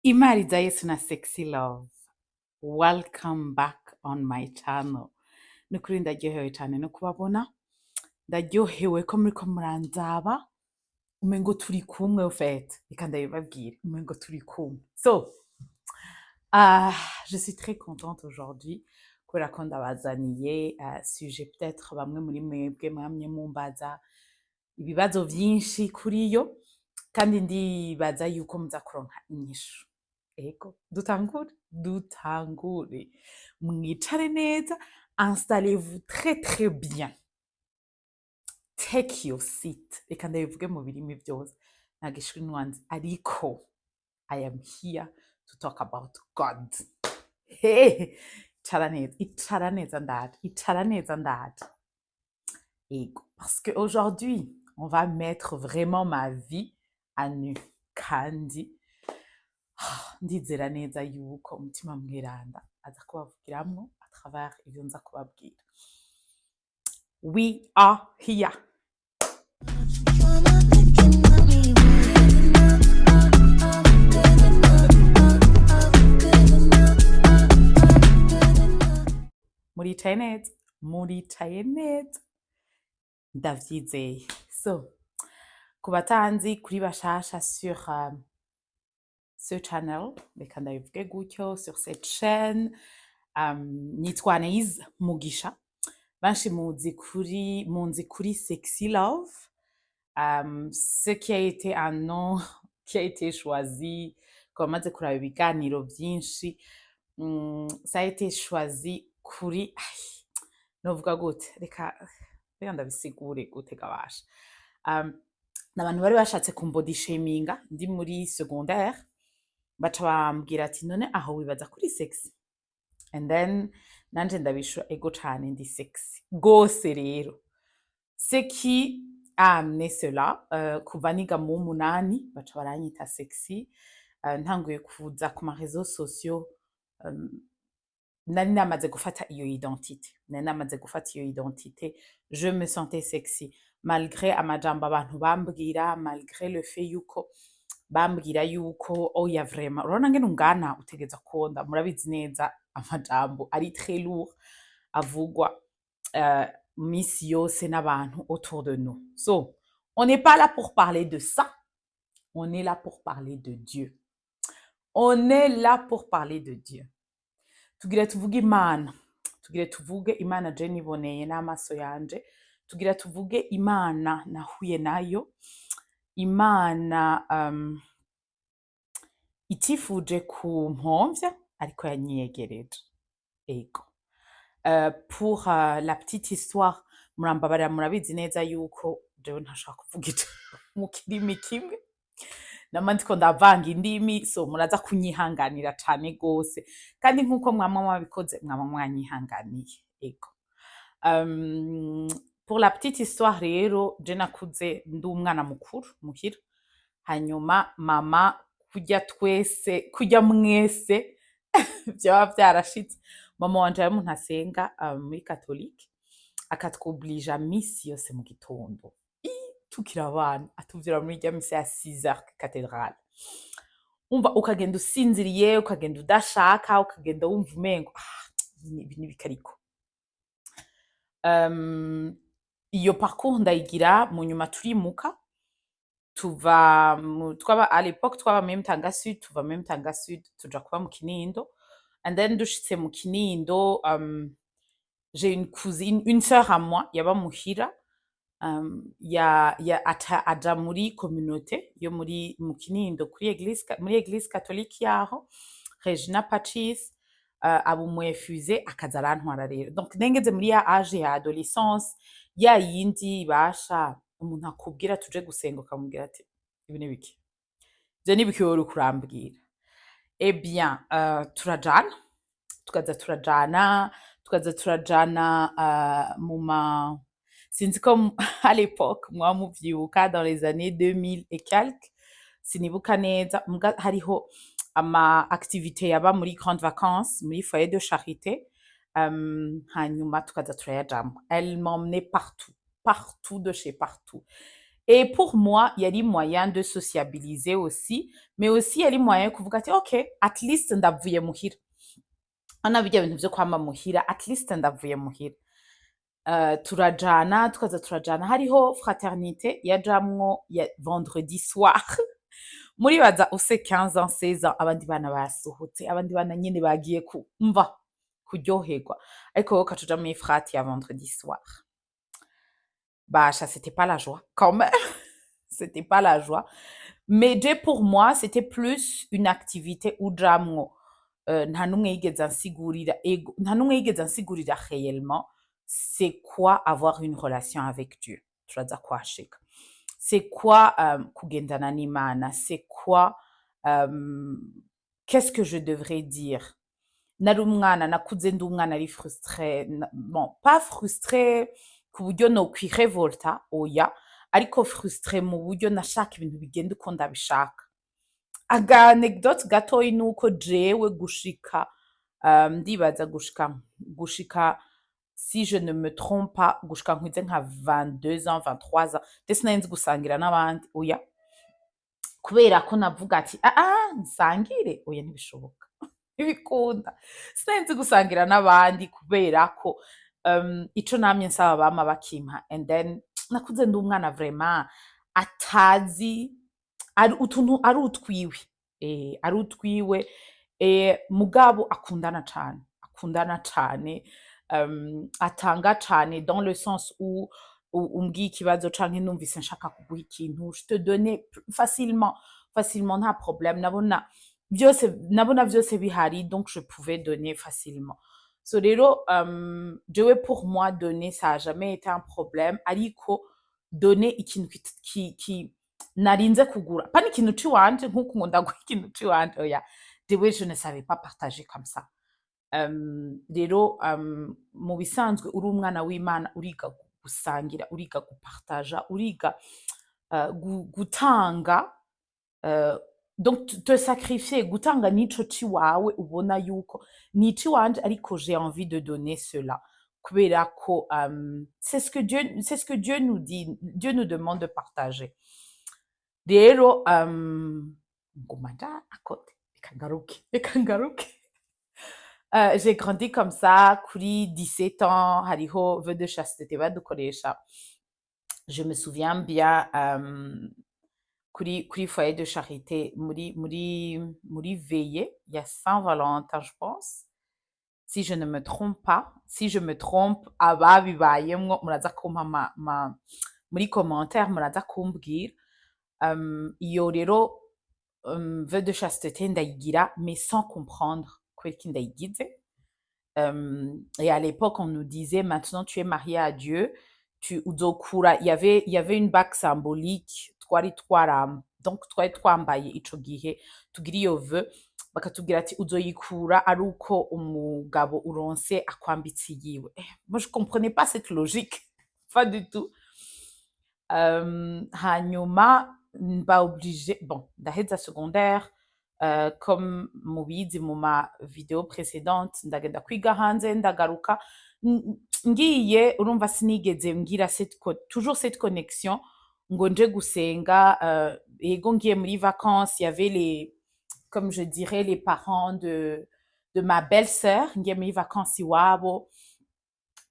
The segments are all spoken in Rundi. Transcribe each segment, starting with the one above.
Imari za Yesu na Sexy Love. Welcome back on my channel. Nukuri ndaryohewe cyane no kubabona. Ndaryohewe ko muriko muranzaba. Umengo turi kumwe au fait. Reka ndabibabwire. Umengo turi kumwe. So, ah, je suis très contente aujourd'hui kubera ko ndabazaniye sujet peut-être bamwe muri mwebwe mwamye mumbaza ibibazo vyinshi kuri yo, kandi ndibaza yuko muza kuronka inyishu. Ego, dutangure, dutangure. Mwicare neza, installez-vous très très bien. Take your seat. Reka ndabivuge mu birimi byose. Nta gishinwa nzi, ariko I am here to talk about God. Hey, icara neza, icara neza ndaje, icara neza ndaje. Ego, parce que aujourd'hui, on va mettre vraiment ma vie à nu. Kandi ndizera neza yuko Umutima Mweranda aza kubavugiramwo à travers ivyo nza kubabwira. We are here. Mama looking at me, giving up, up, giving up, up, giving up, up, giving up. Muricaye neza, muricaye neza, ndavyizeye. So, ku batanzi, kuri bashasha sur ce channel, reka ndabivuge gutyo, sur cette chaîne, nitwa Anaïse Mugisha. Benshi muzi kuri, munzi kuri Sexy Love, ce qui a été un nom qui a été choisi ku bamaze kuraba ibiganiro vyinshi. Ça a été choisi kuri, ai, novuga gute, reka ndabisigure gute gabasha. N'abantu bari bashatse kumbodyshaminga ndi muri secondaire, baca bambwira ati: "None aho wibaza kuri sexy?" And then nanje ndabishura: "Ego cane, ndi sexy gose." Rero ce qui a amené cela, kuva niga mu w'umunani baca baranyita sexy. Ntanguye kuza ku ma réseaux sociaux, nari namaze gufata iyo identité, nari namaze gufata iyo identité. Je me sentais sexy malgré amajambo abantu bambwira, malgré le fait yuko bambwira yuko: "Oya, vraiment, urabona ngene ungana, utegereza konda." Murabizi neza amajambo ari très lourd avugwa misi yose n'abantu autour de nous. So on n'est pas là pour parler de ça, on est là pour parler de Dieu, on est là pour parler de Dieu. Tugire tuvuge Imana, tugire tuvuge Imana je niboneye n'amaso yanje, tugira tuvuge Imana nahuye nayo, Imana itifuje kumpomvya ariko yanyiyegereje. Ego. Pour la petite histoire, murambabarira, murabizi neza yuko jewe ntashobora kuvuga ico mu kirimi kimwe, nama ndiko ndavanga indimi, so muraza kunyihanganira cane gose, kandi nkuko mwama mwabikoze, mwama mwanyihanganiye. Ego. Pour la petite histoire rero, je nakuze ndi umwana mukuru muhira. Hanyuma mama, kurya twese, kurya mwese vyaba vyarashitse, mama wanje yari umuntu asenga, muri catholique, akatwobligea misi yose mu gitondo. Tukiri abana atuvyura muri rya misa ya 6 heures cathédrale. Umva, ukagenda usinziriye, ukagenda udashaka, ukagenda wumva umengo: "Ah, ibi ni bikariko." Iyo parcours ndayigira. Mu nyuma turimuka, tuva twaba, à l'époque twaba muri Mutanga Sud, tuva muri Mutanga Sud tuja kuba mu Kinindo. And then dushitse mu Kinindo, j'ai une cousine, une sœur à moi yaba muhira, ya aca aja muri communauté yo muri mu Kinindo, kuri église, muri église catholique yaho Regina Pacis, aba umu infuse, akaza arantwara. Rero donc nengeze muri ya âge ya adolescence, ya yindi ibasha umuntu akubwira tuje gusenga, ukamubwira ati: "Ibi ni biki? Ivyo ni biki wowe uriko urambwira?" Eh bien, turajana, tukaza turajana, tukaza turajana, mu ma, sinzi ko à l'époque mwaba muvyibuka, dans les années 2000 et quelques, sinibuka neza, muga hariho ama activité yaba muri grande vacances muri foyer de charité, hanyuma tukaza turayajamwo. Elle m'emmenait partout, partout de chez partout. Et pour moi, yari moyen de sociabiliser aussi, mais aussi yari moyen yo kuvuga ati: "Okay, at least ndavuye muhira." Ana birya bintu vyo kwama muhira, at least ndavuye muhira. Turajana, tukaza turajana, hariho fraternité yajamwo ya vendredi soir. Muribaza ufise 15 ans, 16 ans, abandi bana basohotse, abandi bana nyene bagiye kumva kuryoherwa, ariko wowe ukaca uja muri frat ya vendredi soir. Basha, c'était pas la joie quand même, c'était pas la joie, mais je pour moi c'était plus une activité ujamwo. Nta n'umwe yigeze ansigurira, ego, nta n'umwe yigeze ansigurira réellement c'est quoi avoir une relation avec Dieu. Turaza kuhashika. C'est quoi kugendana n'Imana? C'est quoi, qu'est-ce que je devrais dire? Nari umwana, nakuze ndi umwana ari frustré, bon, pas frustré ku buryo no kwirevolta, oya, ariko frustré mu buryo nashaka ibintu bigenda uko ndabishaka. Aga anecdote gatoyi nuko jewe gushika, ndibaza gushika, si je ne me trompe pas, gushika nkwize nka 22 ans, 23 ans, ndetse sinari nzi gusangira n'abandi, oya, kubera ko navuga ati: "Ah ah, nsangire? Oya, ntibishoboka, ntibikunda." Sinari nzi gusangira n'abandi kubera ko ico namye nsaba bama bakimpa. And then nakuze ndi umwana vraiment atazi ari utuntu ari utwiwe, ari utwiwe, mugabo akundana cane, akundana cane, atanga cane, dans le sens où umbwiye ikibazo canke numvise nshaka kuguha ikintu, je te donnais facilement, facilement, nta problème. Nabona byose, nabona byose bihari, donc je pouvais donner facilement. So rero, jewe pour moi donner, ça a jamais été un problème, ariko donner ikintu ki narinze kugura, pas ikintu ciwanje, nk'uko ngo ndaguha ikintu ciwanje, oya. Jewe je ne savais pas partager comme ça. Rero mu bisanzwe uri umwana w'Imana, uriga gusangira, uriga gupartaja, uriga gutanga, donc te sacrifier, gutanga n'ico ciwawe ubona yuko ni iciwanje, ariko j'ai envie de donner cela kubera ko c'est ce que Dieu nous dit. Dieu nous demande de partager. Rero nguma nja à côté. Reka ngaruke, reka ngaruke. J'ai grandi comme ça. Kuri 17 ans, hariho vœu de chasteté badukoresha. Je me souviens bien, kuri foyer de charité, muri veillée ya Saint-Valentin, je pense, si je ne me trompe pas. Si je me trompe, ababibayemwo muraza kumpa muri commentaire, muraza kumbwira. Iyo rero vœu de chasteté ndayigira, mais sans comprendre kubera iki ndayigize. Et à l'époque, on nous disait: "Maintenant tu es marié à Dieu, tu uzokura." Il y avait une bague symbolique twari twaram, donc twari twambaye ico gihe tugira iyo vœu, bakatubwira ati: "Uzoyikura ari uko umugabo uronse akwambitse iyiwe." Eh, moi je comprenais pas cette logique, pas du tout. Hanyuma mba obligée, bon, ndaheza secondaire, comme mubizi mu ma vidéo précédente, ndagenda kwiga hanze, ndagaruka. Ngiye, urumva sinigeze ngira toujours cette connexion ngo nje gusenga. Ego, ngiye muri vacances, il y avait les, comme je dirais, les parents de ma belle-sœur, ngiye muri vacances iwabo,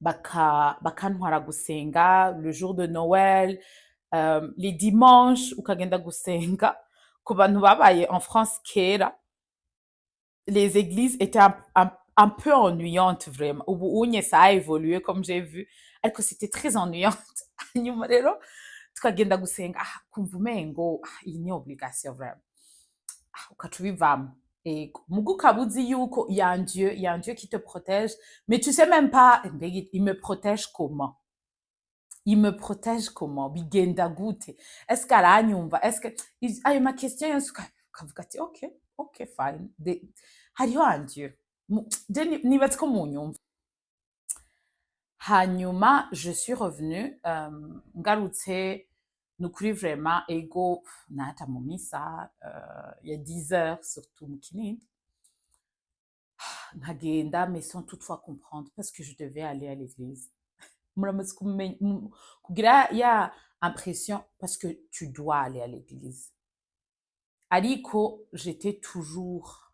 bakantwara gusenga le jour de Noël, les dimanches ukagenda gusenga. Ku bantu babaye en France kera, les églises étaient un peu ennuyantes vraiment. Ubu unye ça a évolué, comme j'ai vu, ariko c'était très ennuyante. Hanyuma rero tukagenda gusenga, ah, kumva umengo ah, iyi ni obligation vraiment, ah, ukaca ubivamo. Ego, muga ukaba uzi yuko y a un Dieu, il y a un Dieu qui te protège, mais tu sais même pas mbega il me protège comment, il me protège comment, bigenda gute, est-ce que aranyumva, est-ce que ayo ma question yose, ukavuga ati: Ok, fine." Hariho un Dieu. Je nibaze ko munyumva. Hanyuma je suis revenue, ngarutse, ni ukuri vraiment, ego, naja mu misa ya 10 heures, surtout mu Kinindo, nkagenda, mais sans toutefois comprendre parce que je devais aller à l'église. Muramaze kugira ya impression parce que tu dois aller à l'église. Ariko j'étais toujours,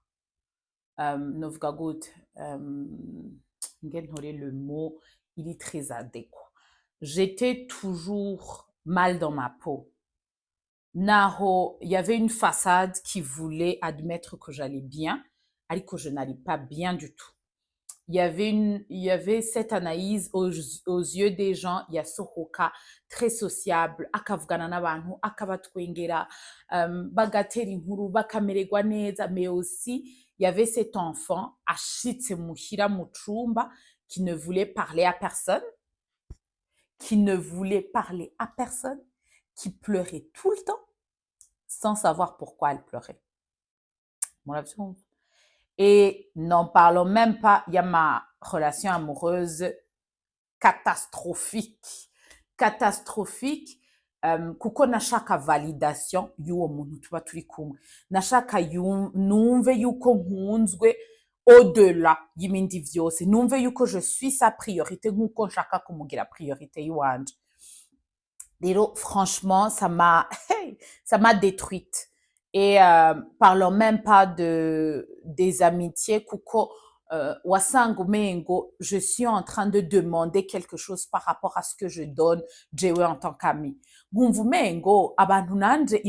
novuga gute, nge ntore le mot, il est très adéquat, j'étais toujours mal dans ma peau, naho il y avait une façade qui voulait admettre que j'allais bien, ariko je n'allais pas bien du tout. Il y avait cette Anaïs aux yeux des gens yasohoka très sociable, akavugana n'abantu, akabatwengera, bagatera inkuru, bakamererwa neza, mais aussi il y avait cet enfant ashitse muhira mu cumba qui ne voulait parler à personne, qui ne voulait parler à personne, qui pleurait tout le temps sans savoir pourquoi elle pleurait. Muravyumva? Et n'en parlons même pas, il y a ma relation amoureuse catastrophique. Catastrophique, kuko nashaka validation y'uwo muntu tuba turi kumwe. Nashaka numve yuko nkunzwe au-delà y'ibindi vyose. Numve yuko je suis sa priorité nk'uko nshaka kumugira priorité yiwanje. Rero franchement, ça m'a détruite. Et parlons même pas de des amitiés, kuko wasanga umengo je suis en train de demander quelque chose par rapport à ce que je donne jewe en tant qu'ami. Nkumva umengo abantu nanje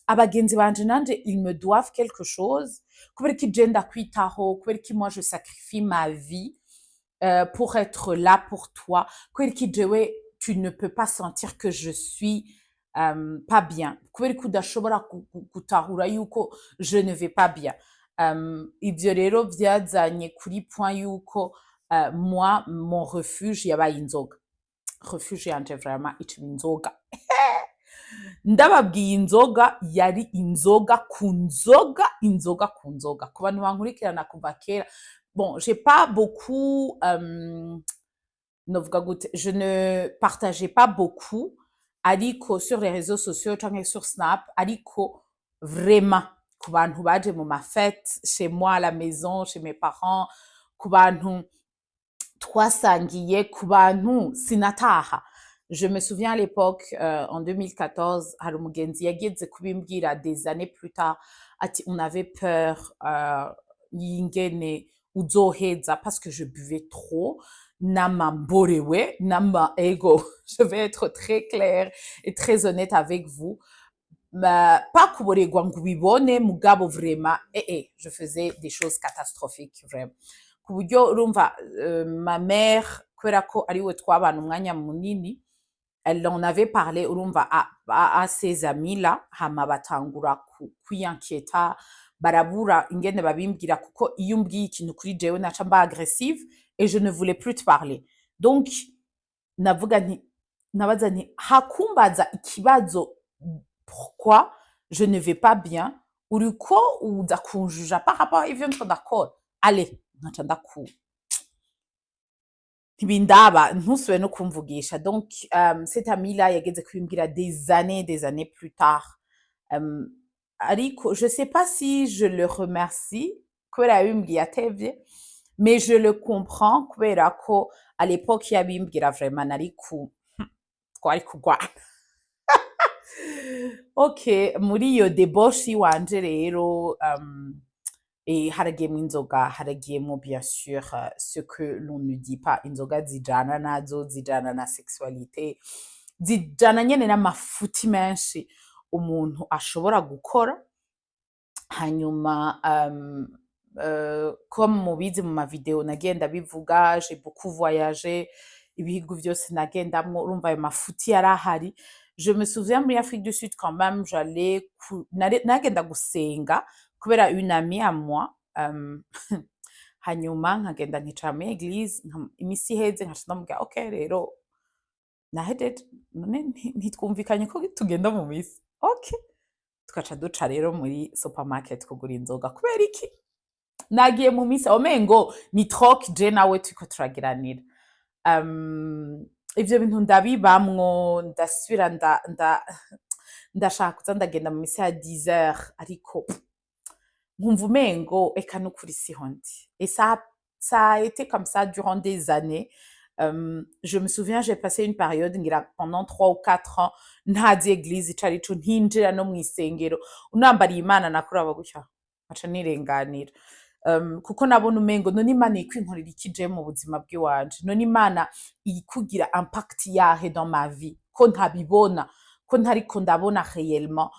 abagenzi banje nanje ils me doivent quelque chose, kubera ko je ndakwitaho, kubera ko moi je sacrifie ma vie pour être là pour toi, kubera ko jewe tu ne peux pas sentir que je suis pas bien, kubera ko udashobora gutahura yuko je ne vais pas bien. Ivyo rero vyazanye kuri point yuko moi, mon refuge yabaye inzoga. Refuge yanje vraiment iciba inzoga. Ndababwiye, inzoga yari inzoga ku nzoga, inzoga ku nzoga. Ku bantu bankurikirana kuva kera, bon, j'ai pas beaucoup, novuga gute, je ne partageais pas beaucoup ariko sur les réseaux sociaux canke sur Snap, ariko vraiment ku bantu baje mu ma fêtes chez moi à la maison, chez mes parents, ku bantu twasangiye, ku bantu sinataha. Je me souviens à l'époque, en 2014, hari umugenzi yageze kubimbwira des années plus tard, ati on avait peur y'ingene uzoheza parce que je buvais trop, nama mborewe, nama ego. Je vais être très claire et très honnête avec vous. Pas kuborerwa ngo ubibone, mugabo vraiment je faisais des choses catastrophiques vraiment, ku buryo urumva ma mère, kubera ko ariwe twabana umwanya munini, elle en avait parlé, urumva, à ses amis là, hama batangura kwiyinquiéta, barabura ingene babimbwira, kuko iyo umbwiye ikintu kuri jewe naca mba agressive et je ne voulais plus te parler. Donc navuga nti, nabaza nti hakumbaza ikibazo pourquoi je ne vais pas bien, uriko uza kunjuja par rapport ivyo ndiko ndakora, allez, nkaca ndaku ntibindaba, ntusubire no kumvugisha. Donc cet ami là yageze kubimbwira des années, des années plus tard. Ariko je sais pas si je le remercie kubera yabimbwiye atevye, mais je le comprends, kubera ko à l'époque yabimbwira vraiment nari ku twari kurwana. Ok, muri iyo débauche yiwanje rero, haragiyemwo inzoga, haragiyemwo bien sûr ce que l'on ne dit pas, inzoga zijana nazo, zijana na sexualité, zijana nyene n'amafuti menshi umuntu ashobora gukora. Hanyuma comme mubizi mu mavideo nagenda bivuga, j'ai beaucoup voyagé, ibihugu vyose nagendamwo, urumva ayo mafuti yari ahari. Je me souviens muri Afrique du Sud quand même, j'allais nagenda gusenga kubera une amie à moi, hanyuma nkagenda nkicara muri église, imisi iheze nkaca ndamubwira: "Ok, rero nahejeje, none ntitwumvikanye ko tugenda mu misi?" Ok, tugaca duca rero muri supermarket kugura inzoga. Kubera iki? Nagiye mu misi, omengo ni troc je nawe turiko turagiranira. Ivyo bintu ndabibamwo, ndasubira ndashaka kuza ndagenda mu misi ya 10 heures, ariko nkumva umengo eka nukuri siho ndi. Et ça a été comme ça durant des années. Je me souviens, j'ai passé une période ngira pendant 3 ou 4 ans ntazi église ico arico, ntinjira no mw'isengero. Unambariye Imana nakuraba gutya nkaca nirenganira, kuko nabona umengo none Imana iriko inkorera iki je mu buzima bw'iwanje? None Imana ikugira impact yahe dans ma vie ko ntabibona, ko ntariko ndabona réellement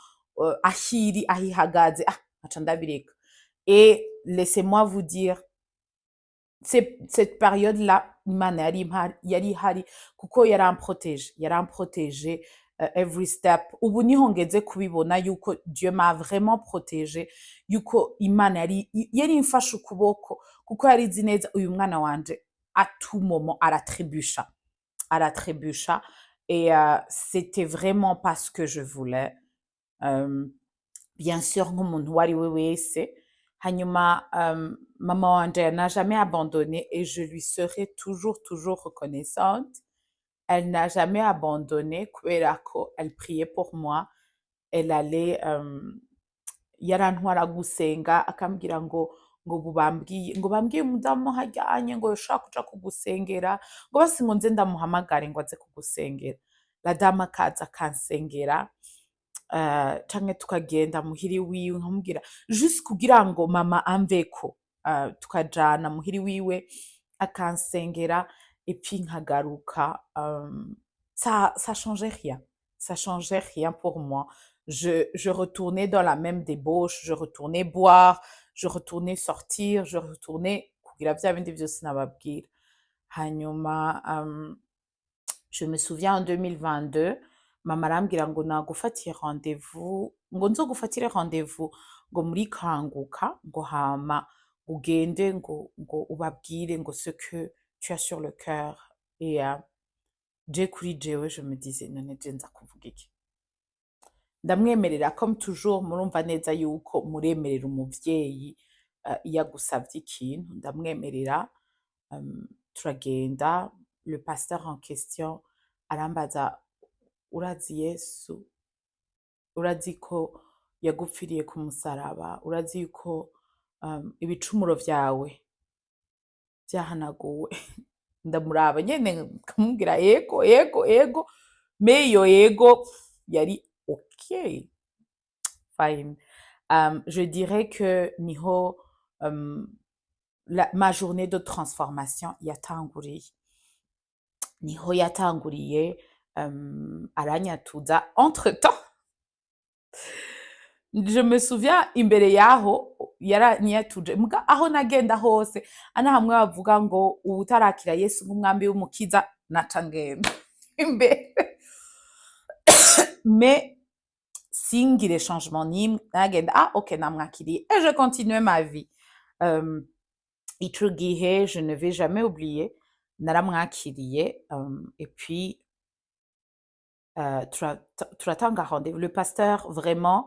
aho iri, aho ihagaze? Ah, nkaca ndabireka. Et laissez-moi vous dire, cette période-là, Imana yari ihari kuko yaramproteje, yaramproteje every step. Ubu niho ngeze kubibona yuko Dieu m'a vraiment protégé, yuko Imana yari imfashe ukuboko, kuko yari izi neza uyu mwana wanje à tout moment aratrébucha, aratrébucha. Et c'était vraiment pas ce que je voulais, bien sûr, nk'umuntu uwo ari we wese. Hanyuma mama wanje n'a jamais abandonné et je lui serai toujours, toujours reconnaissante. Elle n'a jamais abandonné kubera ko elle priait pour moi. Elle allait, yarantwara gusenga, akambwira ngo bubambwiye ngo bambwiye umudamu hajyanye ngo yoshobora kuja kugusengera, ngo basi ngo nze ndamuhamagare ngo aze kugusengera. La dame akaza akansengera, canke tukagenda muhiri wiwe, nkamubwira juste kugira ngo mama amveko, tukajana muhiri wiwe akansengera et puis nkagaruka. Ça changeait rien, ça changeait rien pour moi. Je retournais dans la même débauche, je retournais boire, je retournais sortir, je retournais kugira vya bindi vyose nababwira. Hanyuma je me souviens, en 2022, mama arambwira ngo nagufatiye rendez-vous, ngo nzogufatire rendez-vous ngo muri Kanguka, ngo hama ugende ngo ubabwire ngo ce que tu as sur le cœur. Et je kuri jewe, je me disais: none je nza kuvuga iki? Ndamwemerera comme toujours. Murumva neza yuko muremerera umuvyeyi iyo agusavye ikintu. Ndamwemerera, turagenda. Le pasteur en question arambaza: "Urazi Yesu? Urazi ko yagupfiriye ku musaraba? Urazi yuko ibicumuro vyawe vyahanaguwe?" Ndamuraba nyene nkamubwira: "Yego, yego, yego." Mais iyo yego yari okay, fine. Je dirais que niho ma journée de transformation yatanguriye, niho yatanguriye. Aranyatuza. Entre temps, je me souviens, imbere yaho yaranyatuje, muga aho nagenda hose ana hamwe bavuga ngo uwutarakira Yesu nk'umwami w'umukiza, naca ngenda imbere, mais singire changement nimwe. Nagenda: "Ah ok, namwakiriye", et je continuais ma vie. Ico gihe, je ne vais jamais oublier, naramwakiriye, et puis turatanga rendez-vous. Le pasteur, vraiment,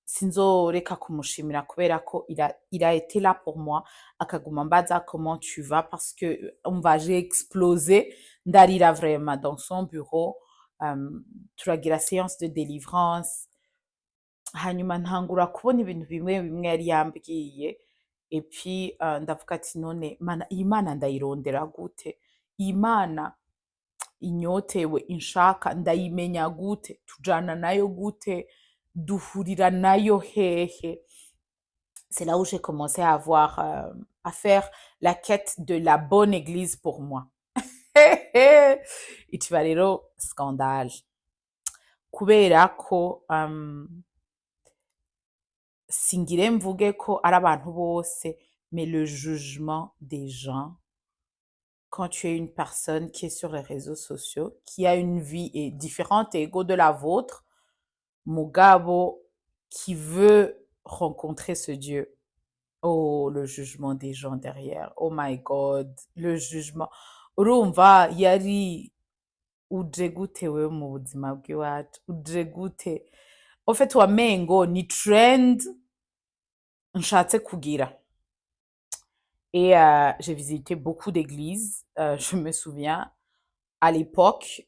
sinzoreka kumushimira kubera ko il a été là pour moi, akaguma ambaza: "Comment tu vas?" Parce que umva, j'ai explosé, ndarira vraiment dans son bureau. Turagira séance de délivrance, hanyuma ntangura kubona ibintu bimwe bimwe yari yambwiye. Et puis ndavuga ati: "None Mana, iyi Mana ndayirondera gute? Iyi Mana inyotewe, inshaka, ndayimenya gute? Tujana nayo gute? Duhurira nayo hehe?" C'est là où j'ai commencé à faire la quête de la bonne église pour moi. Ikiba rero scandale kubera ko singire mvuge ko ari abantu bose, mais le jugement des gens quand tu es une personne qui est sur les réseaux sociaux, qui a une vie et différente et égaux de la vôtre, mugabo qui veut rencontrer ce Dieu. Oh, le jugement des gens derrière. Oh my God, le jugement. Urumva yari uje gute wewe mu buzima bw'iwacu? Uje gute? En fait, wamengo ni trend nshatse kugira. Et j'ai visité beaucoup d'églises, je me souviens, à l'époque.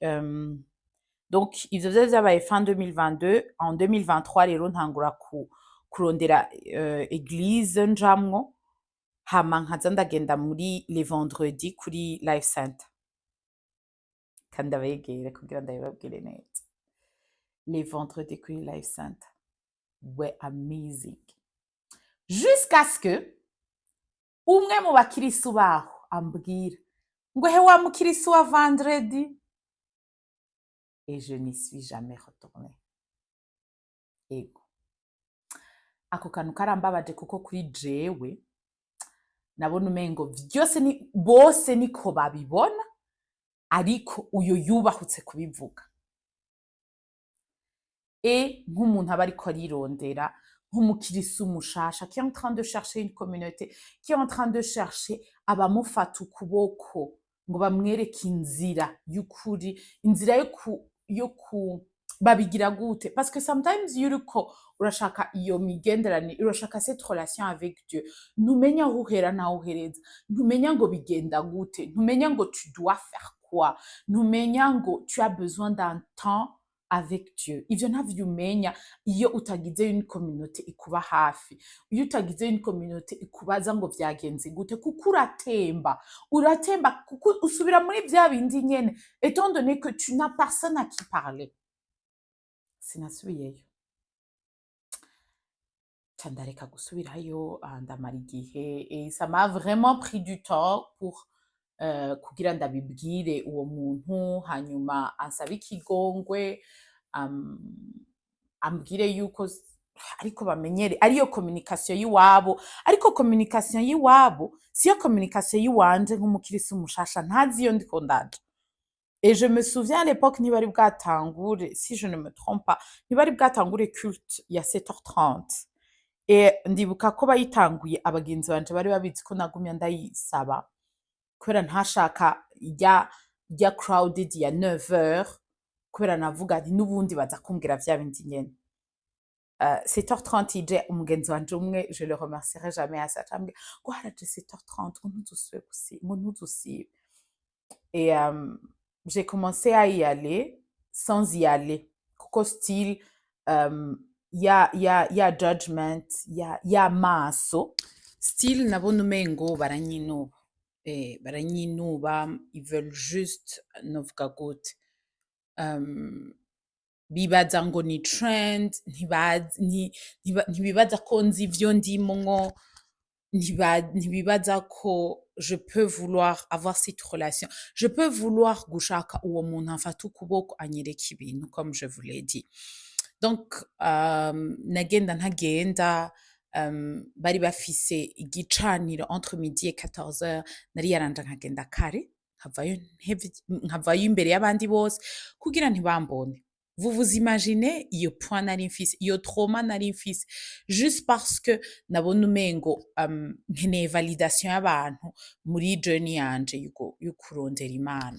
Donc, ivyo vyari vyabaye fin 2022. En 2023 rero ntangura kurondera église njamwo, hama nkaza ndagenda muri les vendredis kuri Life Center. Reka ndabegere kugira ndabibabwire neza. Les vendredis kuri Life Center were amazing jusqu'à ce que umwe mu bakirisu baho ambwira ngo: "He, wa mukirisu wa vendredi." Et je n'y suis jamais retournée. Ego, ako kantu karambabaje, kuko kuri jewe nabona umengo vyose ni bose niko babibona, ariko uyo yubahutse kubivuga. E nk'umuntu aba ariko arirondera, nk'umukirisu mushasha qui est en train de chercher une communauté, qui est en train de chercher abamufata ukuboko ngo bamwereke inzira y'ukuri, inzira yo ku babigira gute, parce que sometimes iyo uriko urashaka iyo migenderanire, urashaka cette relation avec Dieu, ntumenya aho uhera n'aho uhereza, ntumenya ngo bigenda gute, ntumenya ngo tu dois faire quoi, ntumenya ngo tu as besoin d'un temps avec Dieu. Ivyo ntavyo umenya iyo utagize une communauté ikuba hafi, iyo utagize une communauté ikubaza ngo vyagenze gute, kuko uratemba, uratemba, kuko usubira muri vya bindi nyene, étant donné que tu n'as personne à qui parler. Sinasubiyeyo, ca ndareka gusubirayo. Ndamara igihe et ça m'a vraiment pris du temps pour kugira ndabibwire uwo muntu, hanyuma ansabe ikigongwe, ambwire yuko ariko bamenyere ariyo communication y'iwabo, ariko communication y'iwabo siyo communication y'iwanje nk'umukirisu mushasha ntazi iyo ndiko ndaja. Et je me souviens, à l'époque, ntibari bwatangure, si je ne me trompe pas, ntibari bwatangure culte ya 7h30. Et ndibuka ko bayitanguye, abagenzi banje bari babizi ko nagumya ndayisaba kubera ntashaka ijya crowded ya 9h, kubera navuga nti n'ubundi baza kumbwira vya bindi nyene. 7h30 ije, umugenzi wanje umwe, je le remercierai jamais assez, acambwira ngo haraje 7h30, ngo ntuzusubire gusiba, ngo ntuzusibe. Et j'ai commencé à y aller sans y aller, kuko still ya judgment ya maso, still nabona umengo baranyinuba, baranyinuba. Ils veulent juste, novuga gute, bibaza ngo ni trend, ntibazi, ntibibaza ko nzi ivyo ndimwo, ntibibaza ko je peux vouloir avoir cette relation, je peux vouloir gushaka uwo muntu amfata ukuboko anyereka ibintu, comme je vous l'ai dit. Donc nagenda ntagenda. Bari bafise igicaniro entre midi et 14 heures, nari yaranja nkagenda kare, nkavayo ntevye, nkavayo imbere y'abandi bose kugira ntibambone. Vous vous imaginez iyo point nari mfise, iyo trauma nari mfise, juste parce que nabona umengo nkeneye validation y'abantu muri journey yanje yo kurondera Imana.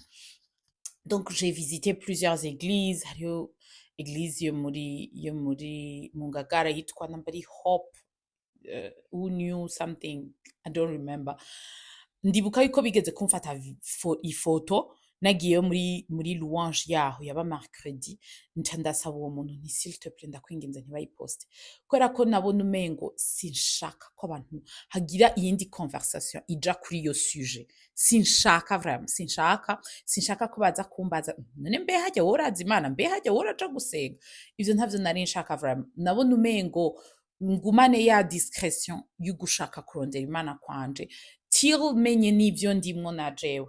Donc j'ai visité plusieurs églises. Hariho église yo muri mu Ngagara yitwa namba ari Hope ou New something, I don't remember. Ndibuka yuko bigeze kumfata ifoto nagiyeyo muri louange yaho yaba mercredi, nca ndasaba uwo muntu nti: "S'il te plaît, ndakwinginze, ntibayiposte," kubera ko nabona umengo sinshaka ko abantu hagira iyindi conversation ija kuri iyo sujet. Sinshaka vraiment, sinshaka ko baza kumbaza: "None mbe harya wowe urazi Imana? Mbe harya wowe uraja gusenga?" Ivyo ntavyo nari nshaka vraiment. Nabona umengo ngumane ya discrétion y'ugushaka kurondera Imana kwanje till menye n'ivyo ndimwo na jewe,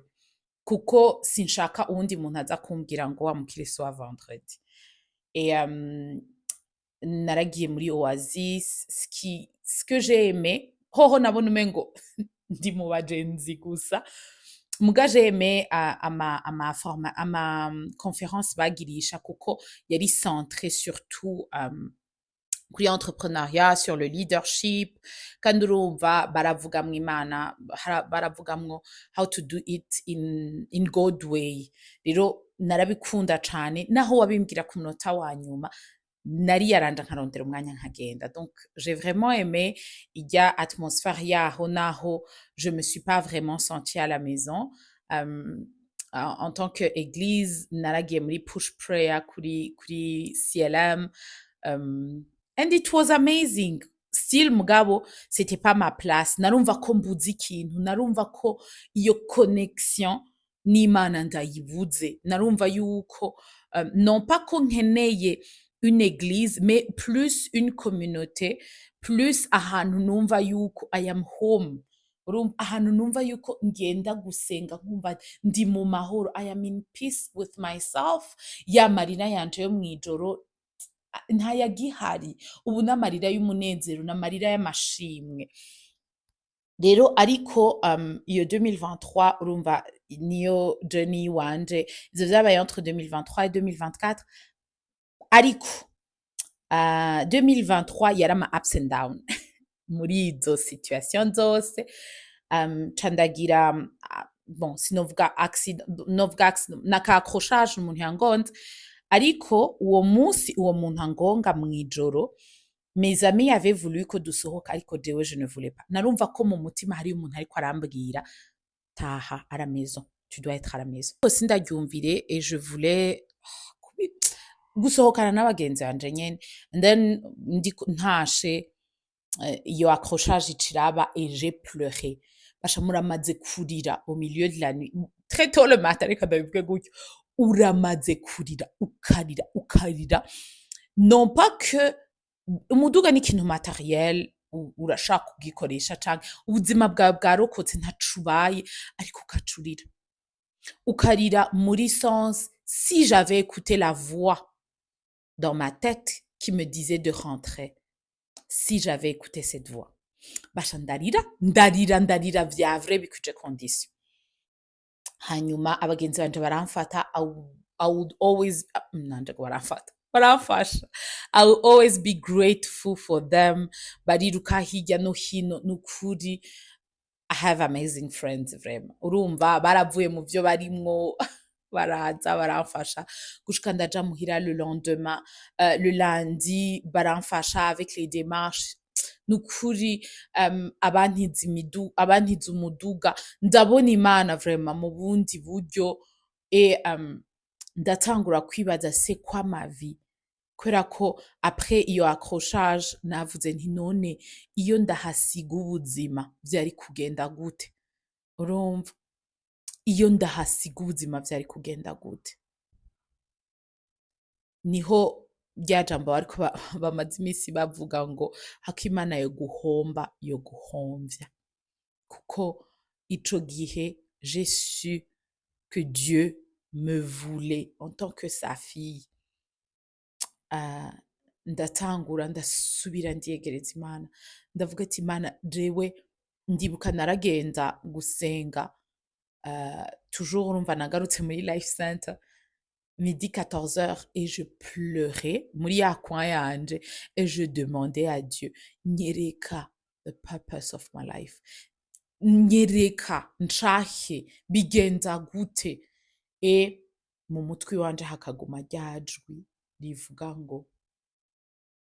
kuko sinshaka uwundi muntu aza kumbwira ngo wa mukirisu wa vendredi. Et naragiye muri Oasis. Ce que j'ai aimé hoho, nabona umengo ndi mu bagenzi gusa, muga j'ai aimé ama conférence bagirisha, kuko yari centré surtout kuri entrepreneuriat, sur le leadership, kandi urumva baravugamwo Imana, baravugamwo how to do it in God way. Rero narabikunda cane, naho wabimbwira ku munota wa nyuma nari yaranja nkarondera umwanya nkagenda. Donc j'ai vraiment aimé irya atmosphère yaho, naho je me suis pas vraiment sentie à la maison. En tant que église, naragiye muri Push Prayer kuri CLM, and it was amazing still, mugabo c'était pas ma place. Narumva ko mbuze ikintu, narumva ko iyo connexion n'Imana ndayibuze. Narumva yuko non pas ko nkeneye une église, mais plus une communauté, plus ahantu numva yuko I am home. Urumva, ahantu numva yuko ngenda gusenga nkumva ndi mu mahoro, I am in peace with myself. Ya marira yanje yo mw'ijoro ntayagihari ubu, n'amarira y'umunezero, n'amarira y'amashimwe. Rero ariko iyo 2023, urumva, niyo journey wanje. Ivyo vyabaye entre 2023 et 2024. Ariko 2023 yari ama ups and down muri izo situation zose. Ca ndagira bon, sinovuga accident, novuga accident naka accrochage, umuntu yangonze. Ariko uwo munsi uwo muntu angonga mw'ijoro, mes amis avaient voulu ko dusohoka, ariko jewe je ne voulais pas. Narumva ko mu mutima hariyo umuntu ariko arambwira: "Taha à la maison, tu dois être à la maison." Sindaryumvire et je voulais gusohokana n'abagenzi banje nyene. And then ndiko ntashe, iyo accrochage iciraba et j'ai pleuré. Basha, muramaze kurira au milieu de la nuit, très tôt le matin, reka ndabivuge gutyo, uramaze kurira, ukarira, ukarira. Non pas que umuduga ni ikintu matériel, urashaka kugikoresha canke ubuzima bwawe bwarokotse, ntaco ubaye, ariko ukacurira, ukarira muri sens: si j'avais écouté la voix dans ma tête qui me disait de rentrer, si j'avais écouté cette voix. Basha, ndarira, ndarira, ndarira vya vrai, bikwije condition. Hanyuma abagenzi banje baramfata. I would always, nanje ngo baramfata, baramfasha. I will always be grateful for them. Bariruka hirya no hino. Nukuri I have amazing friends, vraiment. Urumva, baravuye mu vyo barimwo, baraza baramfasha gushika ndaja muhira le lendemain, le lundi baramfasha avec les démarches. Nukuri abantiza umuduga, ndabona Imana vraiment mu bundi buryo. Et ndatangura kwibaza: c'est quoi ma vie? Kubera ko après iyo accrochage navuze nti: "None iyo ndahasiga ubuzima vyari kugenda gute?" Urumva, iyo ndahasiga ubuzima vyari kugenda gute? Niho rya jambo bariko bamaze imisi bavuga ngo hako Imana yo guhomba yo guhomvya, kuko ico gihe j'ai su que Dieu me voulait en tant que sa fille. Ndatangura ndasubira ndiyegereza Imana, ndavuga ati: "Imana, jewe." Ndibuka naragenda gusenga, toujours, urumva, nagarutse muri Life Center midi 14 heures et je pleurais muri ya coin yanje et je demandais à Dieu: "Nyereka the purpose of my life, nyereka nshahe bigenza gute." Et mu mutwe wanje hakaguma rya jwi rivuga ngo: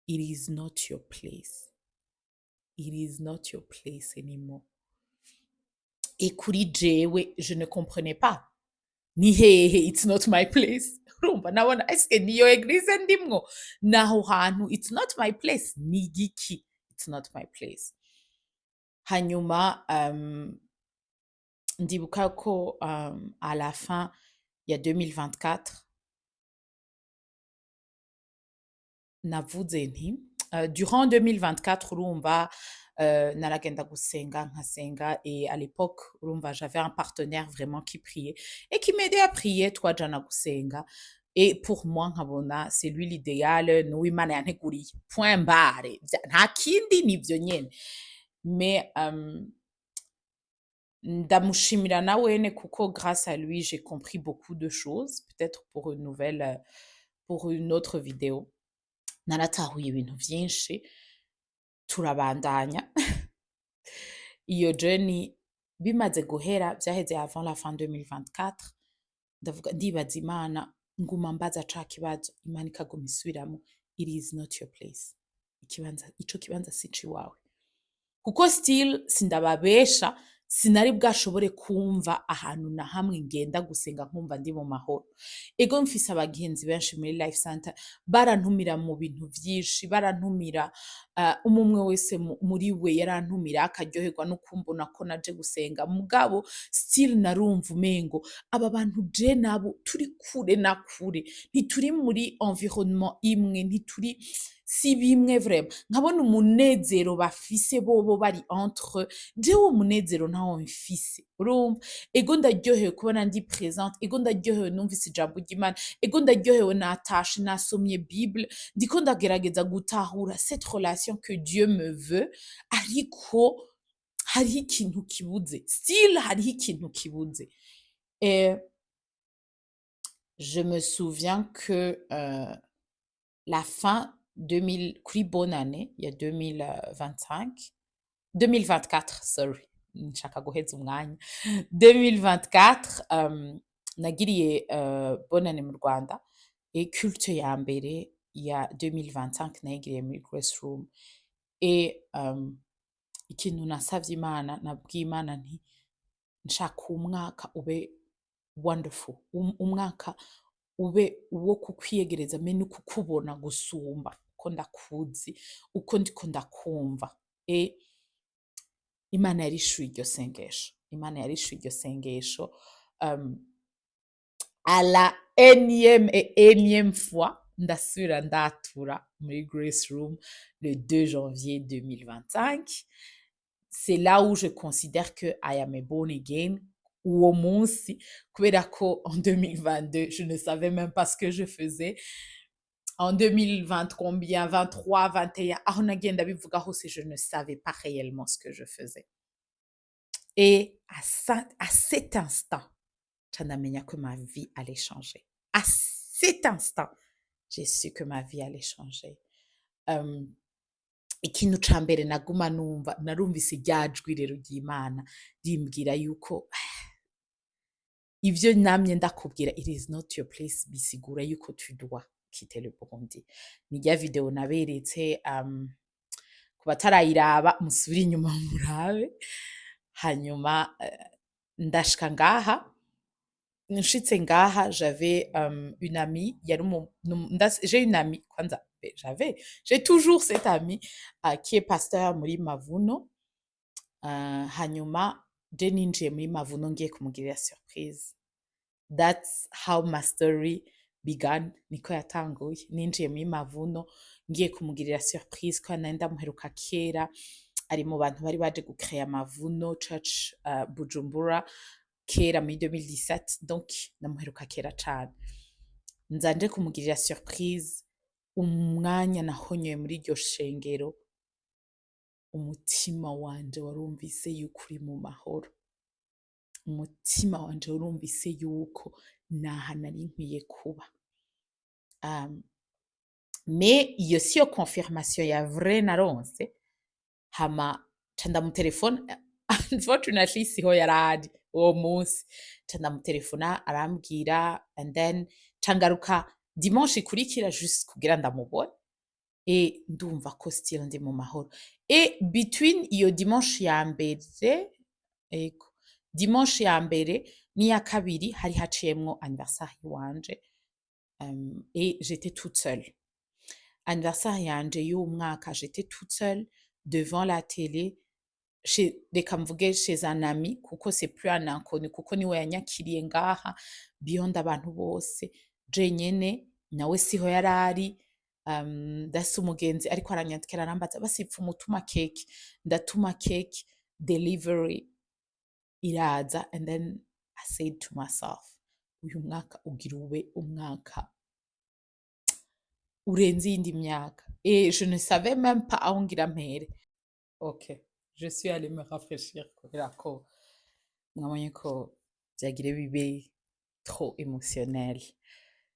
"It is not your place, it is not your place anymore." Et kuri jewe je ne comprenais pas: ni hehe it's not my place? Urumva, nabona eske niyo église ndimwo, naho hantu it's not my place ni igiki? It's not my place. Hanyuma ndibuka ko à la fin ya 2024 navuze nti durant 2024, urumva, naragenda gusenga, nkasenga. Et à l'époque, urumva, j'avais un partenaire vraiment qui priait et qui m'aidait à prier. Twajana gusenga et pour moi nkabona c'est lui l'idéal, nuwo Imana yanteguriye, point barre. Nta kindi, nivyo nyene. Mais ndamushimira na wene kuko grâce à lui j'ai compris beaucoup de choses, peut-être pour une nouvelle pour une autre vidéo. Naratahuye ibintu vyinshi. Turabandanya iyo journey. Bimaze guhera, vyaheze avant la fin 2024, ndavuga, ndibaza Imana, nguma mbaza ca kibazo, Imana ikaguma isubiramwo: "It is not your place." Ikibanza, ico kibanza si iciwawe, kuko still sindababesha, Sinari bwashobore kumva ahantu na hamwe ngenda gusenga nkumva ndi mu mahoro. Ego, mfise abagenzi benshi muri Life Center, barantumira mu bintu vyinshi, barantumira, umwe wese muri we yarantumira, akaryoherwa no kumbona ko naje gusenga. Mugabo still narumva umengo aba bantu je nabo turi kure na kure, ntituri muri environnement imwe, ntituri, si bimwe vraiment. Nkabona umunezero bafise bobo bari entre eux, jewe uwo munezero ntawo mfise, urumva? Ego, ndaryohewe kubona ndi présente, ego, ndaryohewe numvise ijambo ry'Imana, ego, ndaryohewe natashe nasomye Bible, ndiko ndagerageza gutahura cette relation que Dieu me veut, ariko hariho ikintu kibuze, still hariho ikintu kibuze. Et je me souviens que la fin 2000, kuri bonne année ya 2025, 2024, sorry, nshaka guheza umwanya, 2024, nagiriye bonne année mu Rwanda, et culte ya mbere ya 2025 nayigiriye muri Grace Room. Et ikintu nasavye Imana, nabwiye Imana nti: "Nshaka umwaka ube wonderful, umwaka ube uwo kukwiyegereza me no kukubona gusumba uko ndakuzi, uko ndiko ndakumva." Et Imana yarishuye iryo sengesho, Imana yarishuye iryo sengesho. À la énième et énième fois, ndasubira ndatura muri Grace Room le 2 janvier 2025. C'est là où je considère que I am a born again, uwo munsi, kubera ko en 2022 je ne savais même pas ce que je faisais. En 2020 combien, 23, 21, aho nagenda bivuga hose, je ne savais pas réellement ce que je faisais. Et à cet instant, ca ndamenya que ma vie allait changer. À cet instant, j'ai su que ma vie allait changer. Ikintu ca mbere naguma numva, narumvise rya jwi rero ry'Imana rimbwira yuko ivyo namye ndakubwira, it is not your place, bisigura yuko tu dois quitter le Burundi. Ni rya video naberetse, ku batarayiraba musubire inyuma murabe. Hanyuma ndashika ngaha. Nshitse ngaha, j'avais une amie yari j'ai une amie kwanza, j'avais, j'ai toujours cette amie qui est pasteur muri Mavuno. Hanyuma je ninjiye muri Mavuno ngiye kumugirira surprise. That's how my story began, niko yatanguye. Ninjiye muri Mavuno ngiye kumugirira surprise, ko nari ndamuheruka kera, ari mu bantu bari baje gucrea Mavuno Church Bujumbura kera muri 2017. Donc namuheruka kera cane, nza nje kumugirira surprise. Umwanya nahonyoye muri iryo shengero, umutima wanje warumvise yuko uri mu mahoro, umutima wanje warumvise yuko naha nari nkwiye kuba. Mais iyo siyo confirmation ya vrai naronse. Hama ca ndamutelefona, unfortunately siho yarari uwo munsi. Ca ndamutelefona, arambwira, and then ca ngaruka dimanche ikurikira juste kugira ndamubone. Et ndumva ko still ndi mu mahoro. Et between iyo dimanche ya mbere, ego, dimanche ya mbere n'iya kabiri, hari haciyemwo anniversaire iwanje, et j'étais toute seule. Anniversaire yanje y'uwo mwaka, j'étais toute seule devant la télé chez, reka mvuge chez un ami, kuko c'est plus un inconnu, kuko niwe yanyakiriye ngaha beyond abantu bose. Jenyene, nawe siho yarari. Ndafise umugenzi ariko aranyandikira, arambaza basi pfuma utuma cake. Ndatuma cake, delivery iraza, and then I said to myself: "Uyu mwaka ugira ube umwaka urenze iyindi myaka." Et je ne savais même pas aho ngira mpere. Ok, je suis allée me rafraîchir, kubera ko mwabonye ko vyagire bibe trop émotionnel.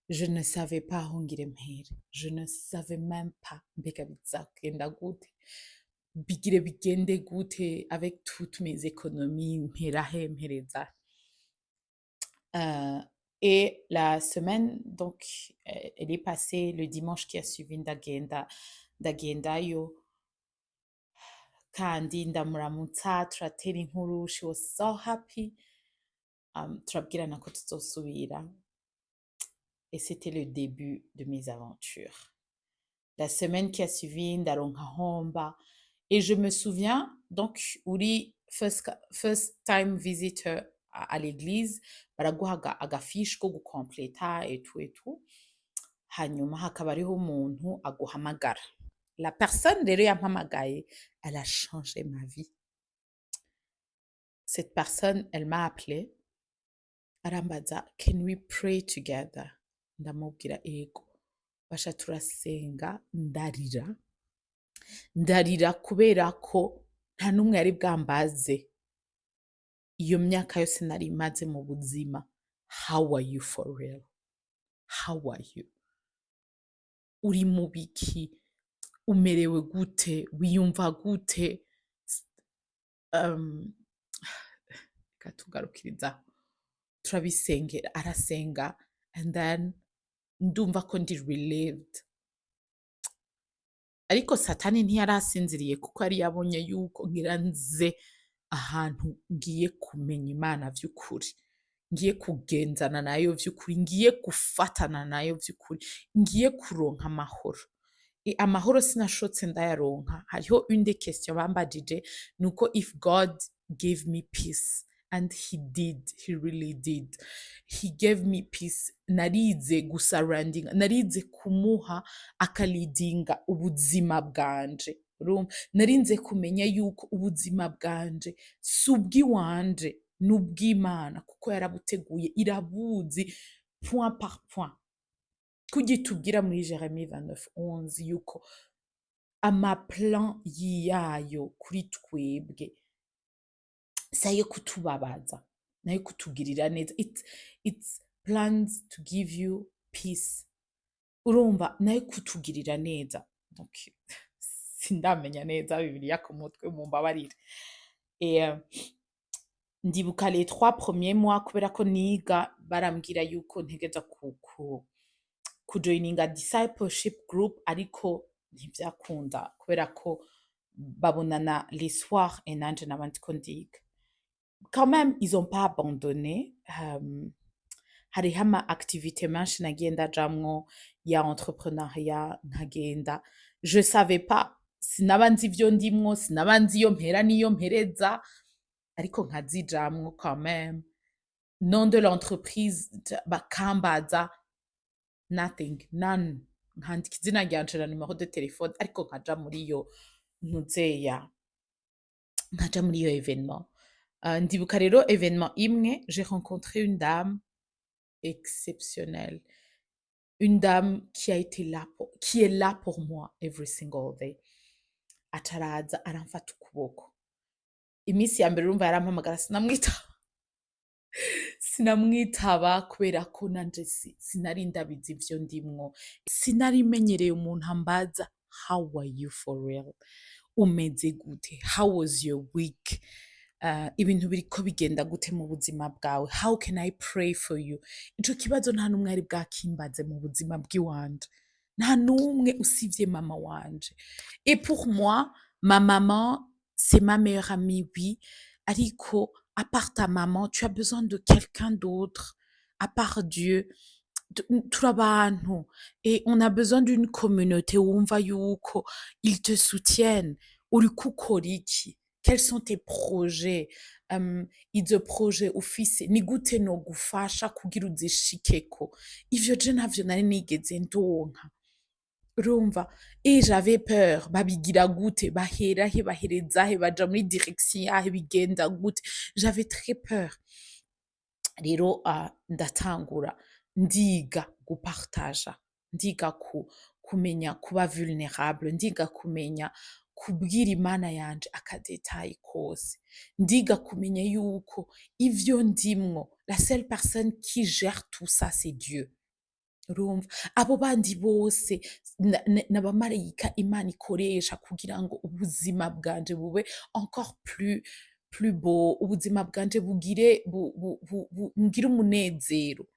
Je ne savais pas aho ngira mpere, je ne savais même pas mbega bizagenda gute, bigire bigende gute avec toutes mes économies, mpera he, mpereza. Et la semaine, donc, elle est passée, le dimanche qui a suivi, ndagenda, ndagendayo. Kandi ndamuramutsa, turatera inkuru, she was so happy. Turabwirana ko tuzosubira. Et c'était le début de mes aventures. La semaine qui a suivi, ndaronka aho mba. Et je me souviens, donc, uri first time visitor à l'église, baraguha agafiche ko gukompleta et tout et tout. Hanyuma hakaba hariho umuntu aguhamagara. La personne rero yampamagaye, elle a changé ma vie. Cette personne, elle m'a appelé, arambaza: "Can we pray together?" Ndamubwira ego. Basha, turasenga, ndarira, ndarira kubera ko nta n'umwe yari bwambaze iyo myaka yose nari maze mu buzima: "How are you for real? How are you? Uri mu biki? Umerewe gute? Wiyumva gute?" Reka tugarukirizaho. Turabisengera, arasenga, and then ndumva ko ndi relieved. Ariko Satani ntiyarasinziriye, kuko yari yabonye yuko ngira nze ahantu ngiye kumenya Imana vy'ukuri, ngiye kugenzana nayo vy'ukuri, ngiye gufatana nayo vy'ukuri, ngiye kuronka amahoro. Amahoro sinashotse ndayaronka. Hariho une des questions bambajije, nuko if God gave me peace, and he did, he really did, he gave me peace. Narize gusurrendinga, narize kumuha akalidinga ubuzima bwanje. Urumva, narinze kumenya yuko ubuzima bwanje si ubw'iwanje, ni ubw'Imana, kuko yarabuteguye, irabuzi point par point. Kurya itubwira muri Jérémie 29:11 yuko amaplan yayo kuri twebwe si ayo kutubabaza, nayo kutugirira neza. It's plans to give you peace. Urumva, nayo kutugirira neza. Donc, sindamenya neza Bibiliya ku mutwe, mumbabarire. Et ndibuka les 3 premiers mois, kubera ko niga, barambwira yuko ntegereza kujoininga discipleship group, ariko ntivyakunda kubera ko babonana les soirs et nanje naba ndiko ndiga. Quand même, ils ont pas abandonné. Hariho ama activité menshi nagiye ndajamwo ya entrepreneuriat, nkagenda. Je savais pas, sinaba nzi ivyo ndimwo, sinaba nzi iyo mpera n'iyo mpereza, ariko nkazijamwo quand même. Nom de l'entreprise, bakambaza, nothing, none, nkandika izina ryanje na numéro de téléphone, ariko nkaja muri iyo ntuzeya, nkaja muri iyo événement. Ndibuka rero événement imwe, j'ai rencontré une dame exceptionnelle, une dame qui a été là pour, qui est là pour moi every single day. Ataraza aramfata ukuboko. Iminsi ya mbere, urumva, yarampamagara, sinamwitaba, sinamwitaba, kubera ko nanje sinari ndabizi ivyo ndimwo, sinari menyereye umuntu ambaza: "How are you for real? Umeze gute? How was your week? Ibintu biriko bigenda gute mu buzima bwawe? How can I pray for you?" Ico kibazo nta n'umwe yari bwakimbaze mu buzima bw'iwanje, nta n'umwe usivye mama wanje. Et pour moi, ma maman, c'est ma meilleure amie, oui, ariko à part ta maman, tu as besoin de quelqu'un d'autre, à part Dieu. Turi abantu et on a besoin d'une communauté wumva yuko ils te soutiennent. Uriko ukora iki? Quels sont tes projets? Izo projet ufise, ni gute nogufasha kugira uzishikeko? Ivyo je ntavyo nari nigeze ndonka. Urumva, et j'avais peur: babigira gute? Bahera he? Bahereza he? Baja muri direction yahe? Bigenda gute? J'avais très peur. Rero ndatangura ndiga gupartaja, ndiga kumenya kuba vulnérable, ndiga kumenya kubwira Imana yanje akadétail kose, ndiga kumenya yuko ivyo ndimwo, la seule personne qui gère tout ça, c'est Dieu. Urumva, abo bandi bose n'abamarayika Imana ikoresha kugira ngo ubuzima bwanje bube encore plus beau, ubuzima bwanje bugire ngire umunezero.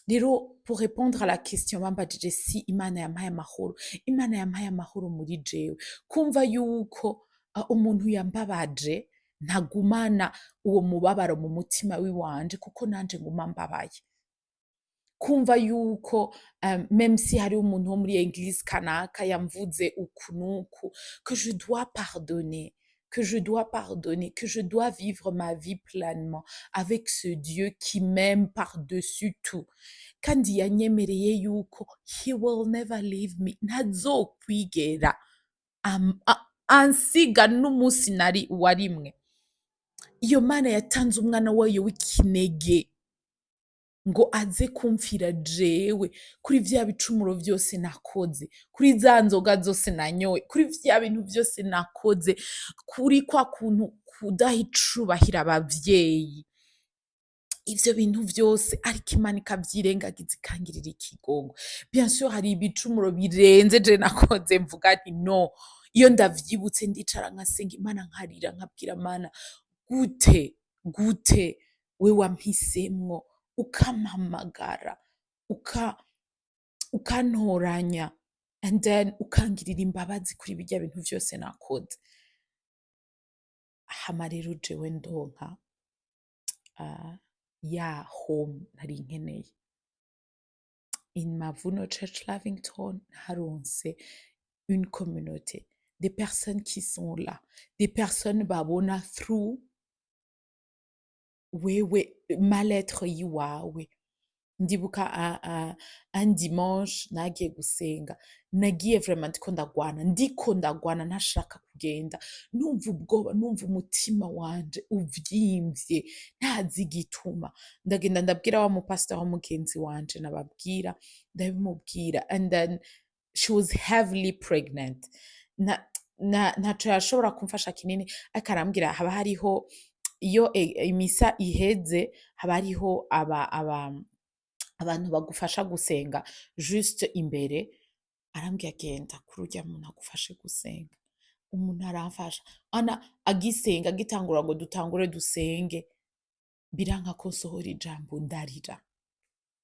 Rero, pour répondre à la question bambajije, si Imana yampaye amahoro, Imana yampaye amahoro muri jewe, kumva yuko Umuntu yambabaje ntagumana uwo mubabaro mu mutima wiwanje, kuko nanje nguma mbabaye. Kumva yuko même si hari umuntu wo muri église kanaka yamvuze uku nuku, que je dois pardonner, que je dois pardonner, que je dois vivre ma vie pleinement avec ce Dieu qui m'aime par-dessus tout. Kandi yanyemereye yuko he will never leave me, ntazokwigera ansiga n'umunsi nari warimwe. Iyo Mana yatanze umwana wayo w'ikinege ngo aze kumfira jewe kuri vya bicumuro vyose nakoze, kuri za nzoga zose nanyoye, kuri vya bintu vyose nakoze, kuri kwa kuntu kudaha icubahiro abavyeyi, ivyo bintu vyose, ariko Imana ikavyirengagiza, ikangirira ikigongo. Bien sûr, hari ibicumuro birenze je nakoze, mvuga nti no, iyo ndavyibutse ndicara nkasenga Imana, nkarira, nkabwira Mana: "Gute, gute we wampisemwo, ukampamagara, ukantoranya, and then ukangirira imbabazi kuri birya bintu vyose nakoze?" Hama rero jewe ndonka ya home nari nkeneye. In Mavuno Church Lavington, naronse une communauté, des personnes qui sont là, des personnes babona through wewe mal-être yiwawe. Ndibuka un dimanche nagiye gusenga, nagiye vraiment ndiko ndagwana, ndiko ndagwana, ntashaka kugenda, numva ubwoba, numva umutima wanje uvyimvye, ntazi igituma. Ndagenda, ndabwira wa mupasiteri w'umugenzi wanje nababwira, ndabimubwira, and then she was heavily pregnant. Na ntaco yashobora kumfasha kinini, ariko arambwira haba hariho, iyo imisa iheze, haba hariho aba abantu bagufasha gusenga juste imbere. Arambwira: "Genda kuri urya muntu agufashe gusenga." Umuntu aramfasha, ana agisenga, agitangura ngo dutangure dusenge, biranka ko nsohora ijambo, ndarira,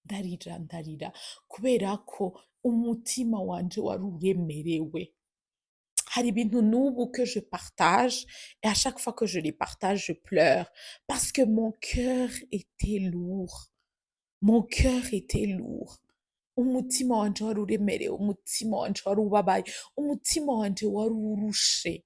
ndarira, ndarira, kubera ko umutima wanje wari uremerewe. Hari ibintu n'ubu que je partage et à chaque fois que je les partage, je pleure parce que mon cœur était lourd, mon cœur était lourd. Umutima wanje wari uremerewe, umutima wanje wari ubabaye, umutima wanje wari urushe,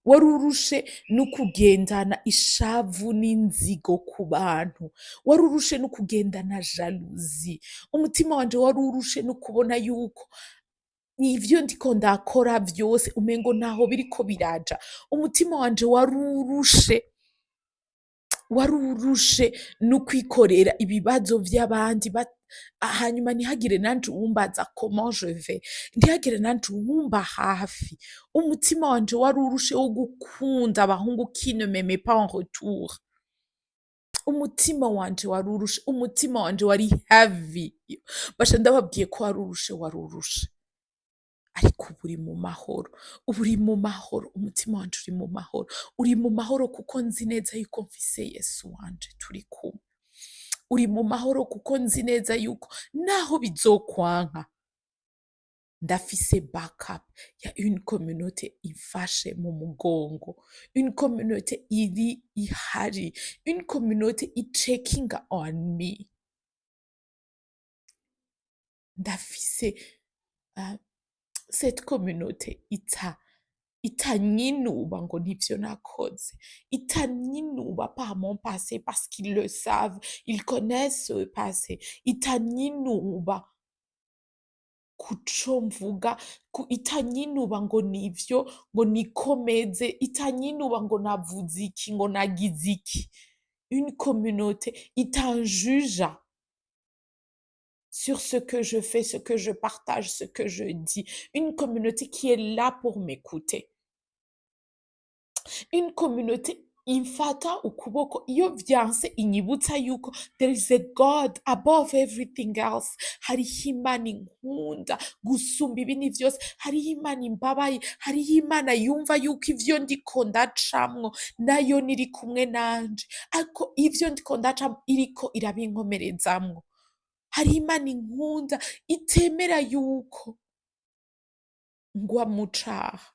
wari urushe no kugendana ishavu n'inzigo ku bantu, wari urushe no kugendana jalousie. Umutima wanje wari urushe no kubona yuko ivyo ndiko ndakora vyose umengo ntaho biriko biraja. Umutima wanje wari urushe, wari urushe no kwikorera ibibazo vy'abandi, hanyuma ntihagire nanje uwumbaza comment je vais, ntihagire nanje uwumba hafi. Umutima wanje wari urushe wo gukunda abahungu qui ne m'aimaient pas en retour. Umutima wanje wari urushe, umutima wanje wari heavy. Basha, ndababwiye ko wari urushe, wari urushe, ariko ubu uri mu mahoro, ubu uri mu mahoro. Umutima wanje uri mu mahoro, uri mu mahoro kuko nzi neza yuko mfise Yesu wanje turi kumwe. Uri mu mahoro kuko nzi neza yuko naho bizokwanka, ndafise backup ya une communauté imfashe mu mugongo, une communauté iri ihari, une communauté icheckinga on me. Ndafise cette communauté itanyinuba ngo nivyo nakoze, itanyinuba par mon passé, parce qu'ils le savent, ils connaissent ce passé, itanyinuba kuco mvuga, itanyinuba ngo nivyo, ngo nikomeze, itanyinuba ngo navuze iki, ngo nagize iki. Une communauté itanjuja sur ce que je fais, ce que je partage, ce que je dis. Une communauté qui est là pour m'écouter. Une communauté imfata ukuboko iyo vyanse, inyibutsa yuko there is a God above everything else. Hariho Imana inkunda gusumba ibindi vyose, hariho Imana imbabaye, hariho Imana yumva yuko ivyo ndiko ndacamwo nayo niri kumwe nanje, ariko ivyo ndiko ndacamwo iriko irabinkomerezamwo. Hariho Imana inkunda itemera yuko ngwa mu caha.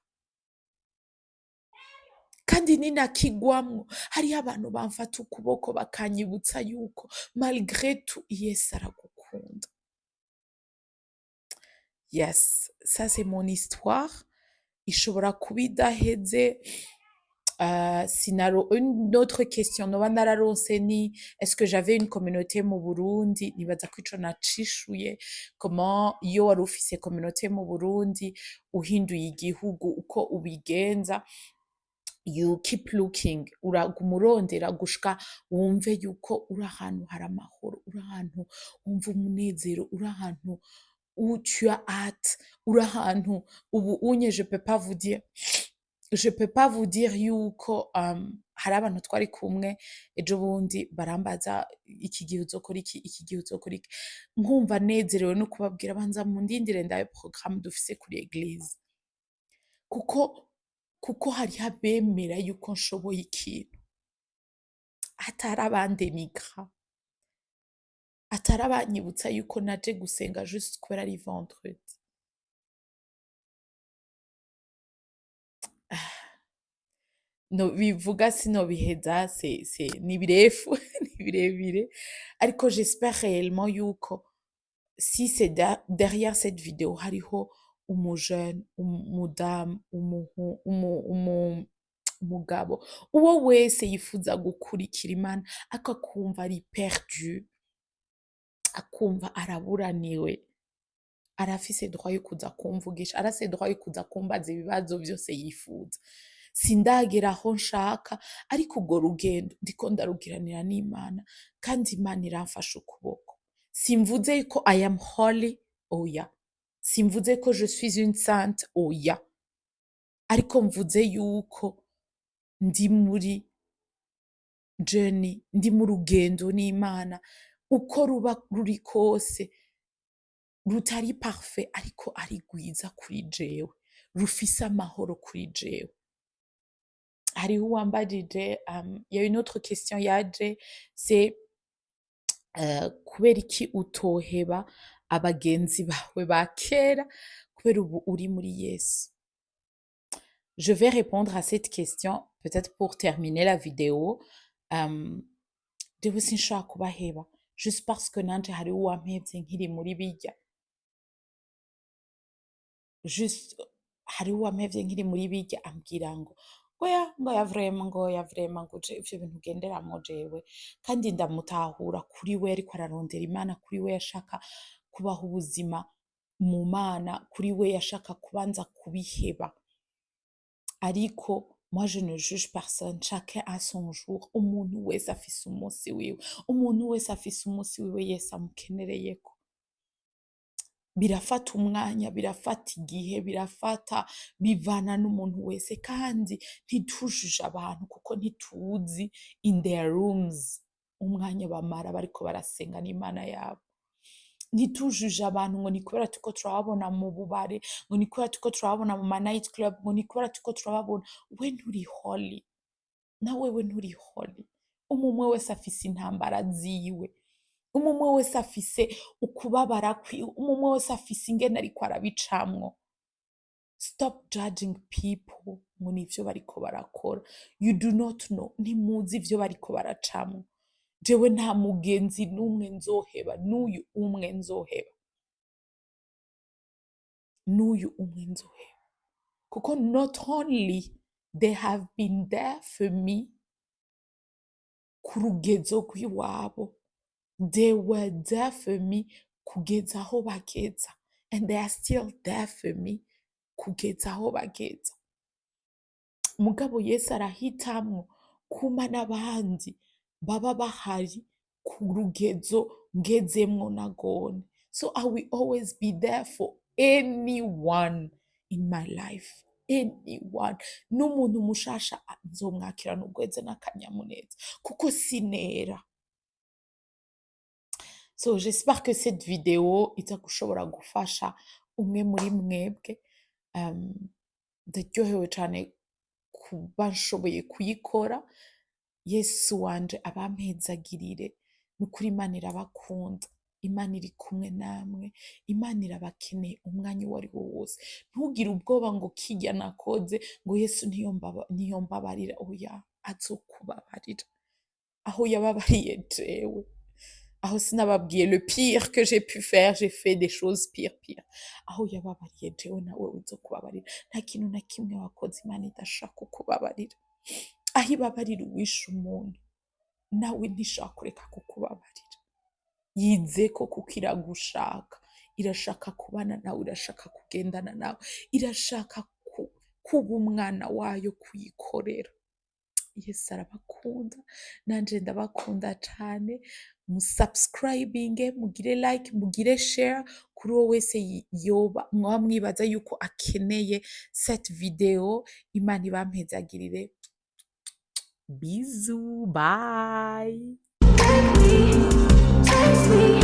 Kandi ninakigwamwo, hariho abantu bamfata ukuboko bakanyibutsa yuko malgré tout Yesu aragukunda. Yes, ça c'est mon histoire. Ishobora kuba idaheze. Une autre question noba nararonse ni: est-ce que j'avais une communauté mu Burundi? Nibaza ko ico nacishuye. Comment iyo wari ufise communauté mu Burundi, uhinduye igihugu, uko ubigenza? You keep looking, uraguma urondera gushika wumve yuko uri ahantu hari amahoro, uri ahantu wumva umunezero, uri ahantu où tu as hâte, uri ahantu ubu unye je peux pas vous dire yuko hari abantu twari kumwe ejo bundi barambaza: "Iki gihe uzokora iki? Iki gihe uzokora iki?" Nkumva nezerewe no kubabwira: "Banza mundindire ndabe programme dufise kuri église." Kuko hariho abemera yuko nshoboye ikintu, atari abandenigra, atari abanyibutsa yuko naje gusenga juste kubera ari vendredi. No bivuga sinobiheza, c'est ni birefu, ni birebire, ariko j'espère réellement yuko si c'est derrière cette vidéo hariho umujeune, umudamu, umugabo, uwo wese yifuza gukurikira Imana ariko akumva ari perdu, akumva araburaniwe, arafise droit yo kuza kumvugisha, arafise droit yo kuza kumbaza ibibazo vyose yifuza. Sindagera aho nshaka, ariko urwo rugendo ndiko ndarugiranira n'Imana, kandi Imana iramfashe ukuboko. Simvuze ko I am holy, oya. Simvuze ko je suis une sainte, oya. Ariko mvuze yuko ndi muri journey, ndi mu rugendo n'Imana, uko ruba ruri kose, rutari parfait ariko ari rwiza kuri jewe, rufise amahoro kuri jewe. Hariho uwambajije, il y a une autre question yaje, c'est kubera iki utoheba abagenzi bawe ba kera kubera ubu uri muri Yesu? Je vais répondre à cette question peut-être pour terminer la vidéo. Jewe sinshobora kubaheba juste parce que nanje hariho uwampevye nkiri muri birya. Juste hariho uwampevye nkiri muri birya, ambwira ngo ngoya ngoya vraiment, ngoya vraiment, ngo je ivyo bintu ugenderamwo jewe. Kandi ndamutahura, kuri we ariko ararondera Imana, kuri we yashaka kubaho ubuzima mu Mana, kuri we yashaka kubanza kubiheba. Ariko moi, je ne juge personne, chacun a son jour. Umuntu wese afise umunsi wiwe, umuntu wese afise umunsi wiwe Yesu amukenereyeko. Birafata umwanya, birafata igihe, birafata, bivana n'umuntu wese. Kandi ntitujuje abantu, kuko ntituzi in their rooms umwanya bamara bariko barasenga n'Imana yabo. Ntitujuje abantu ngo ni kubera turiko turababona mu bubare, ngo ni kubera turiko turababona mu ma night club, ngo ni kubera turiko turababona. We nturi holy, na wewe nturi holy. Umwe umwe wese afise intambara ziwe, umwe umwe wese afise ukubabara kwiwe, umwe umwe wese afise ingene ariko arabicamwo. Stop judging people ngo nivyo bariko barakora. You do not know, ntimuzi ivyo bariko baracamwo. Jewe nta mugenzi n'umwe nzoheba, n'uyu umwe nzoheba, n'uyu umwe nzoheba, kuko not only they have been there for me ku rugezo rw'iwabo, they were there for me kugeza aho bageza, and they are still there for me kugeza aho bageza. Mugabo Yesu arahitamwo kuma n'abandi baba bahari ku rugezo ngezemwo nagone. So I will always be there for anyone in my life, anyone. N'umuntu mushasha nzomwakirana urweze n'akanyamuneza, kuko sinera. So j'espère que cette vidéo iza gushobora gufasha umwe muri mwebwe. Ndaryohewe cane kuba nshoboye kuyikora. Yesu wanje abampezagirire. Nukuri Imana irabakunda. Imana iri kumwe namwe. Imana irabakeneye umwanya uwo ari wo wose. Ntugire ubwoba ngo kirya nakoze, ngo Yesu ntiyombabarira. Oya, azokubabarira. Aho yababariye jewe, aho sinababwiye le pire que j'ai pu faire? J'ai fait des choses pire pire. Aho yababariye jewe, nawe uzokubabarira. Nta kintu na kimwe wakoze Imana idashaka kukubabarira. Aho ibabarira uwishe umuntu, nawe ntishaka kureka kukubabarira. Yize ko kuko iragushaka, irashaka kubana nawe, irashaka kugendana nawe, irashaka kuba umwana wayo, kuyikorera. Yesu arabakunda, nanje ndabakunda cane. Musubscribinge, mugire like, mugire share kuri uwo wese yoba mwaba mwibaza yuko akeneye cette vidéo. Imana ibampezagirire. Bisous, bye. Take me, taste me.